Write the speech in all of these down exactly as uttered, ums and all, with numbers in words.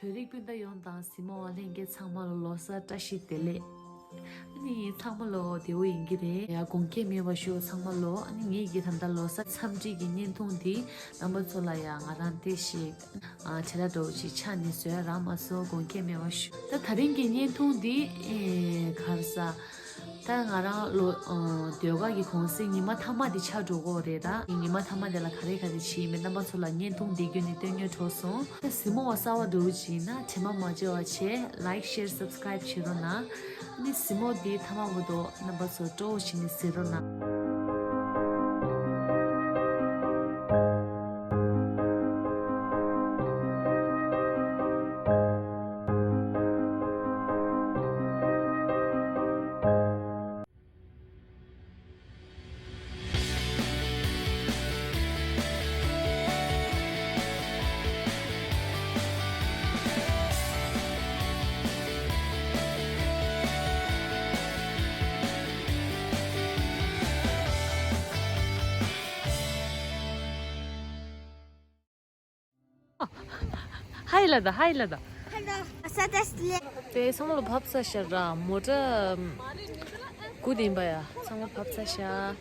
བོད་རིགས་སྤུན་ཟླ་ཡོངས་དང་གཟིགས་མོ་བ་ལྷན་རྒྱས་ཚང་མ་ལ་ལོ་གསར་བཀྲ་ཤིས་བདེ་ལེགས། ཨ་ནི་ཚང་མ་ལོ་བདེ་པོ་ཡིན་གྱི་རེད། ཡ་དགོངས་འགལ་མེད་པ་ཞུ་ཚང་མ་ལོ། ཨ་ནི་ངེད་ཀྱི་ད་ལྟ་ལོ་གསར་འཚམས་འདྲི་གི་བརྙན་ཐུང་འདི་རྣམ་པ་ཚོ་ལ་ཡ་ང་རང་བལྟས་ཤིག་ཨ་བྱ་ལ་འགྲོ་ཅིག་ཆ་ནས་བཟོས་རག་མ་སོང་། དགོངས་འགལ་མེད་པ་ཞུ། ད་ད་རིང་གི་བརྙན་ཐུང་འདི་ཨེ་ག་རེ་ཟ། ད་ང་རང་ལོ་ཨ་ཟློས་གར་གྱི་གུང་སེང་ཉི་མ་མཐའ་མ་དེ་ཆགས་འགྲོ་གི་རེད། ད་ཉི་མ་མཐའ་མ་དེ་ལ་ག་རེ་ག་རེ་བྱས་ཡིན་མིན་རྣམ་པ་ཚོ་ལ་བརྙན་ཐུང་དེ་བརྒྱུད་ནས་སྟོན་སྙིང་བྲོ་སོང་། ད་གཟིགས་མོ་བ་གསར་པ་འདྲ་བོ་ཅིག་ཡིན་ན་དྲན་པ་མ་བརྗེད་པ་བྱས། Like, share, subscribe བྱེད་རོགས་གནང་། ཨ་ནི་གཟིགས་མོ་འདི་མཐའ་མ་བར་དུ་རྣམ་པ་ཚོ་སྤྲོ་བོ་བྱས་ནས་གཟིགས་རོགས་གནང་། ཧའི་ལ་ད། ཧའི་ལ་ད། ཧེ་ལོ། ས་ད་སི་ལེ། དེ་སང་ལོ་བབས་ས་ཤར་ར་མོ་ཊ་དགུ་དེ་ཡིན་པ་ཡ། ཚང་མ་བབས་ས་ཤར།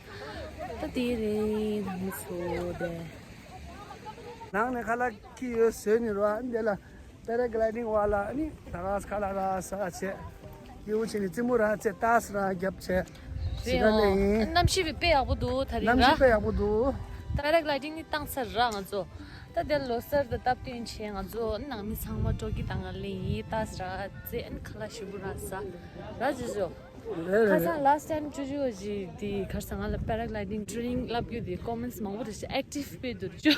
ད་དེ་རེད་ནང་མི་ཚོ་དེ། ནང་ནས་ཁ་ལག་ཁྱི་ཡོད་བཟོས་ནི་རོ། ཨ་འདི་ལ་པེ་ར་གི་ལའི་ཌིང་བ་ལ་ཨ་ནི་ད་ག་ས་ཁ་ལག་ར་ས་བྱས། སྐྱིད་པོ་བྱས་ནས་རྩེད་མོ་ར་རྩེ། ཏཱས་ར་རྒྱབ་བྱས། རེད་ཟེར་ག་ཨོ། ལེ་ཡིན། གནམ་གཤིས་དཔེ་ཡག་པོ་འདུག་ད་རིང་ར། གནམ་གཤིས་དཔེ་ཡག་པོ་འདུག་པེ་ར་གི་ལའི་ཌིང་ནི་བཏང་ཚར་ར་ང་ཚོ། ད་དེ་ལོ་གསར་དང་སྟབས་བསྟུན་བྱས་ང་ཚོ་ནང་མི་ཚང་མ་སྤྲོ་སྐྱིད་དང་ང་ལེ་ཡིན། ཏཱས་ར་རྩེ། ཨ་ནི་ཁ་ལག་ཞིམ་པོ་ར་ཟ་ར་ཇི་ཇོ། ཁ་སང་last time ཅོ་ཅོ་ཞིག་དེ་ཁ་སང་ང་ལ་པེ་ར་གི་ལའི་ཌིང་ཊི་རེ་ནིང་བསླབ་རྒྱུ་དེ་ཀོ་མེན་ཊི་མང་པོ་རེ་ཞིག་ཨེག་ཊིབ་དཔེ་འདུག་ཅོ།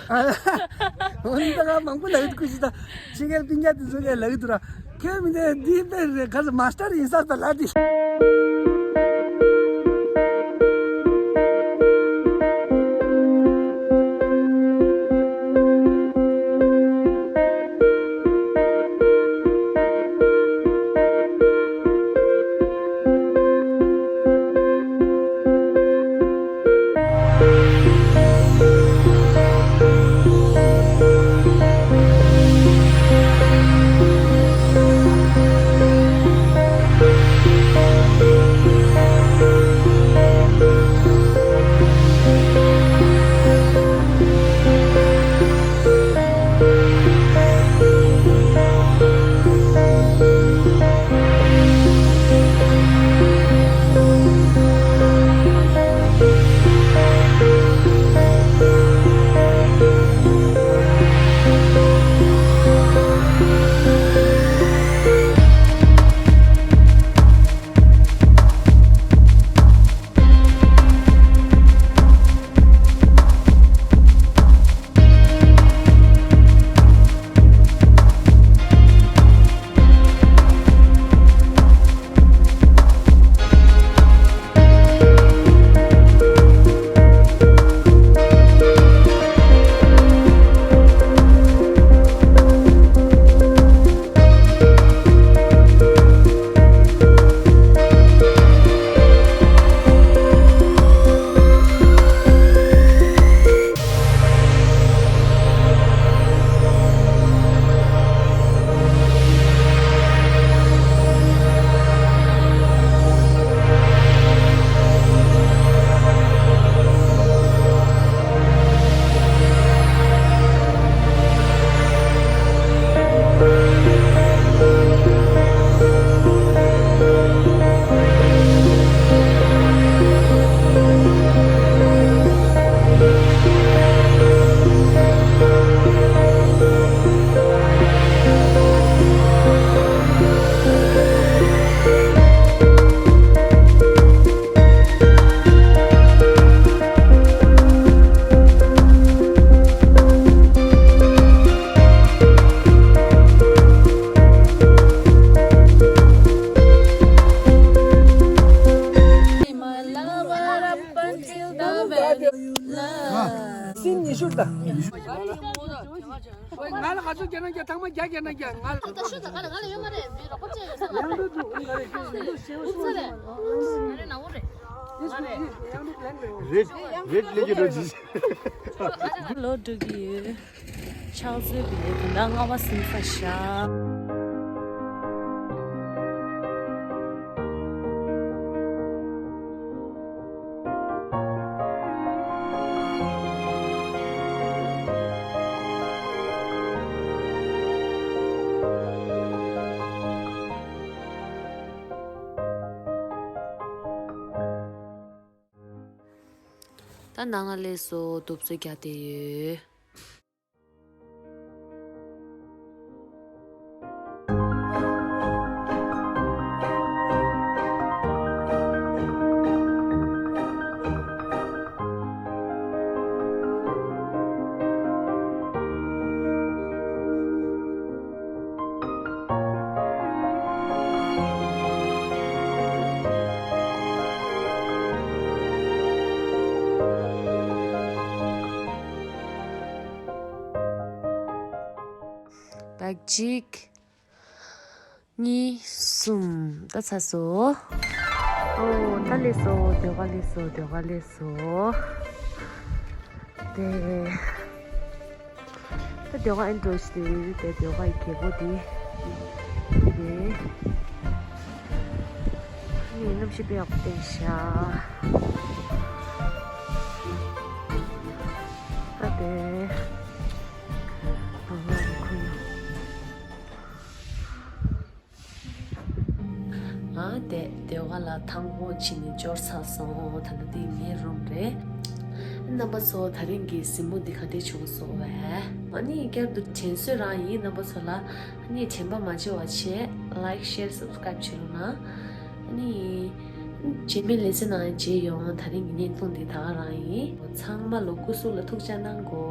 འོ་ནི་ད་ག་མང་པོ་ལ་ཡོད་ཁུ་ཞིག་ད་ཅི་གལ་པིན་ཉ་དེ་ཚོ་གལ་ལ་ཡོད་དུ་ར། ཁྱོད་མི་འདི་འདི་དཔེ་རེད། ག་ཚོད་མ་སི་ཊར་ཡིན་ས་ད་ལ་དེ། སིན་ཉི་ཤུ་ད། ང་ལ་ག་ཚོད་རྒྱག་ན་རྒྱག་ཐང་མ་རྒྱག་རྒྱག་ན་རྒྱག་ང་ལ། ད་ཤོད་ད་ང་ལ་ང་ལ་ཡོད་མ་རེད། མི་རོགས་པ་བཅས་ཡོད་ས་ང་ལ། ཡང་འགྲོ་འདུག་ང་རེ་ཁྱོད་འདུག་ཤེས་བ་སོང་ང་ལ། རེད་ནའོ་རེད། རེད་རེད་ལས་ཀྱི་རོ་ཇི། ལོ་འགྲོ་གི་ཡོད། ཕྱག་མཛོད་པའི་དོན་དག་ལྔ་པ་ཟིན་ས་ཤག་ད་ནང་ལ་སླེབས་སོང་། རྡོ་བཟོ་རྒྱག་བསྡད་ཡོད། བག་ཅིག་གཉིས། གསུམ། ད་ཚར་སོང་། ཨོ། ད་སླེབས་སོང་། ཟློས་གར་སླེབས་སོང་། ཟློས་གར་སླེབས་སོང་། དེ། ད་ཟློས་གར་ཨེ་འགྲོ་ཞིག་དེ་རེད། དེ་ཟློས་གར་ཡི་རྒྱལ་པོ་དེ། དེ་རེད། ཨ་ནི་གནམ་གཤིས་དཔེ་ཡག་པོ་བསྟན་ཤག་ད་དེ། ཨ་ང་རེ་ཁུ་ཡོང་། ང་དེ་ཟློས་གར་ལ་དང་པོ་ཕྱིན་ནས་འབྱོར་ཚར་སོང་། ད་ལྟ་འདི་ངའི་རུམ་རེད། རྣམ་པ་ཚོ་དེ་རིང་གི་གཟིགས་མོ་འདི་ག་འདྲ་བྱུང་སོང་བས། ཨ་ནི་བསྐྱར་དུ་དྲན་གསོ་རང་ཡིན། རྣམ་པ་ཚོ་ལ་ཨ་ནི་དྲན་པ་མ་བརྗེད་པ་བྱས། Like, share, subscribe བྱེད་རོགས་གནང་། ཨ་ནི་རྗེས་མའི་ལེ་ཚན་ནང་མཇལ་ཡོང་། དེ་རིང་གི་བརྙན་ཐུང་འདི་ད་ག་རང་ཡིན། ཚང་མ་ལ་སྐུ་གཟུགས་ལ་ཐུགས་ཅག་གནང་གོ།